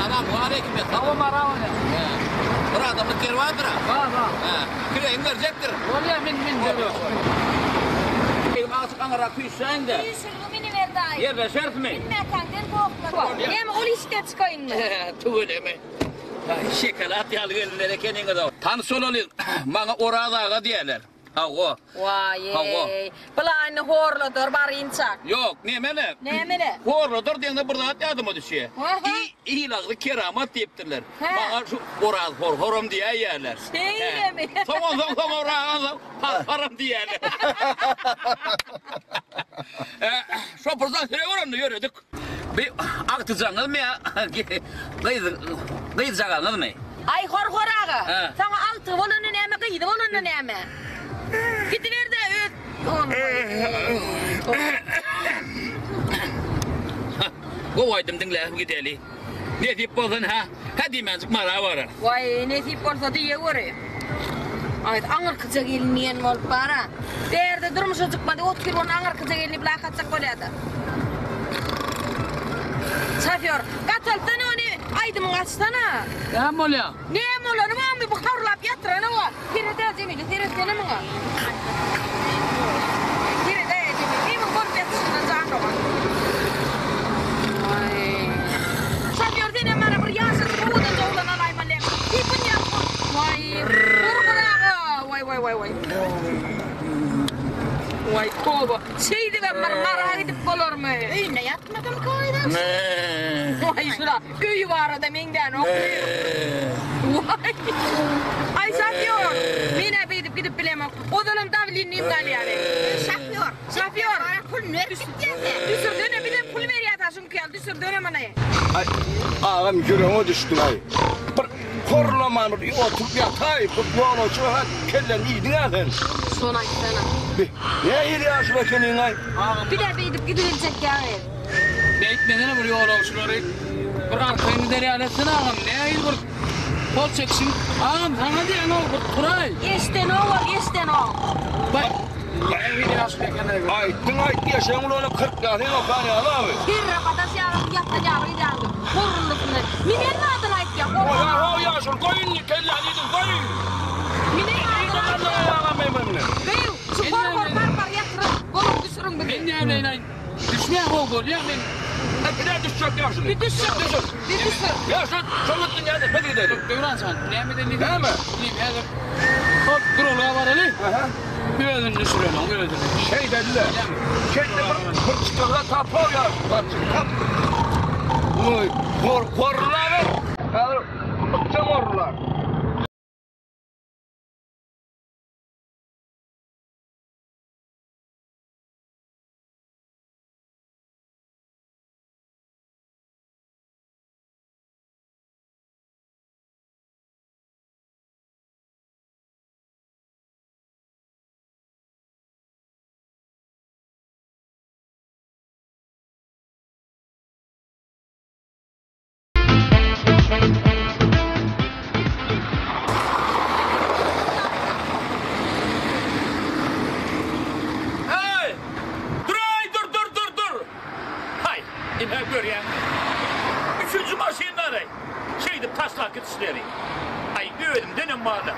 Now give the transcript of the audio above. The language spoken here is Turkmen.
Salawmaleýkim men. Salawmaleýkim. He. Bir adamlyk ýer bardyr-a? Bar, bar. He. Kireýiňi berjekdir. Bolýa, min, min. Elim azajyk aňyrrak süýşsäýiň-de. Süýşürgi miniber daýy. Ýerleşerismi? Minmäkäňden gohladym. Näme ol işden çykaýynmy? Tüweleme. Şokolad ýaly gelinler ekeniňiz-ow. Tanyş bolalyň. Maňa Oraz aga diýerler. Hawa. Waý-eý. Bulaýyny horladar barynçak. Ýok, nemele? Nemele? Horladar diýende bir zat ýadyma düşýär. Aha. Il agzy keramat diýipdirler. Hä. Maňa şu Oraz hor-horam diýäýýärler. Şeýlemi? Soň onsoň soň Oraz har-haram diýýärler. Şo pursat süre görende ýöredik. Bi agtyjagyňyzmy ýa gyz gyzjagaňyzmy? Aý hor-hor aga, Hä. saňa agtygy bolanda näme, gyzy bolanda näme? Gidiber-dä öz Gowy aýdym diňläp gideli. Nesip bolsa hä, hä diýmänjik Mara bararys. Waý, nesip bolsa diýeweri. Aýt, aňyrkyja gelin diýen bolup bar-a. Bärde durmuşa çykmady, otyr ony aňyrkyja gelin diýip lak atjak bolýa-da. Şofýor, gataltsana ony, aýdymyňy açsana. Näme bolýa? Näme bolany barmy, bu horlap ýatyrana-wa. Seret-ä Jemile, seretsene muňa. Seret-ä Jemile, kimiň bolup ýatyşyndan jan dogan. Waý. Şofýor senem mana bir ýaşajyk owadan oglan alaýmaly. Diý bu näme bol. Waý, Gurgun aga. Waý, waý, waý, waý. Waý, toba. Şeýdibem bir Mara gidip bolarmy? Öýünde ýatmadymyka oýdan? Waý, şura öýi barada meňzänok. Waý. Aý, şofýor. Men-ä beýdip gidip bilemok. Ozalam dawleniýem galýar. Şofýor. Şofýor. Mara puluny berip gitýär sen. Düşürsene, bizem pul berýäs-ä şuňky ýaly. Düşürsene muny. Aý, agam ýüregiňe düşdüm-aý. Bir horlaman bir oturyp ýataý, bir ýolagçy-ha kelläni iýdiň-ä sen. Şony aýtsana. Bi, nähili ýaşuly ekeniň-aý? Bir-ä beýdip gidibiljek ýaly. Beýtmesene bir ýolagçylary bir arkaýyn gider ýaly etsene agam, nähili bir kol çekişiň. Agam saňa diýen-ow bir turaý. Eşdenok ol, eşdenok. Baý, nähili ýaşuly eken-aý bu. Aýtdyň aýt, eşegiň gulagyna 40 ýasyn okan ýaly abi. Herre badaş ýaly ýatan ýaly gidýäňdir. Horruldysyny. Minen adyny aýtýa, horruldy. Oý, oý ýaşuly, goý indi kelläni iýdiň, goý. Minen adyny aýtýa. Gyýw, şu hor-hor par-par ýatyryp, bolup düşüriň bizi. Men näbileýin-aý, düşmeýän gowy bolýa men. Bir düşjek ýaşuly. Bir düşür. Düşür. Bir düşür. Ýaşuly, şol gitsin ýa-da biz gidelim. Döwran jan, näme edeli? Näme? Diýip häzir hop duralga baraly. Aha. Özüni düşüreliň, özüni. Şeýdeli-le. Şeýtde bir bir çykalga tap-ow ýaşuly, tap, tap. Oý, hor, horlaber. Häzir ykjam horlar. Hey! Dur-aý, dur, dur, dur, dur! Haý, ine görýäňmi? Üçünji maşynlary şeýdip taşlap gidişleri. Aý, özümdenem bar-da.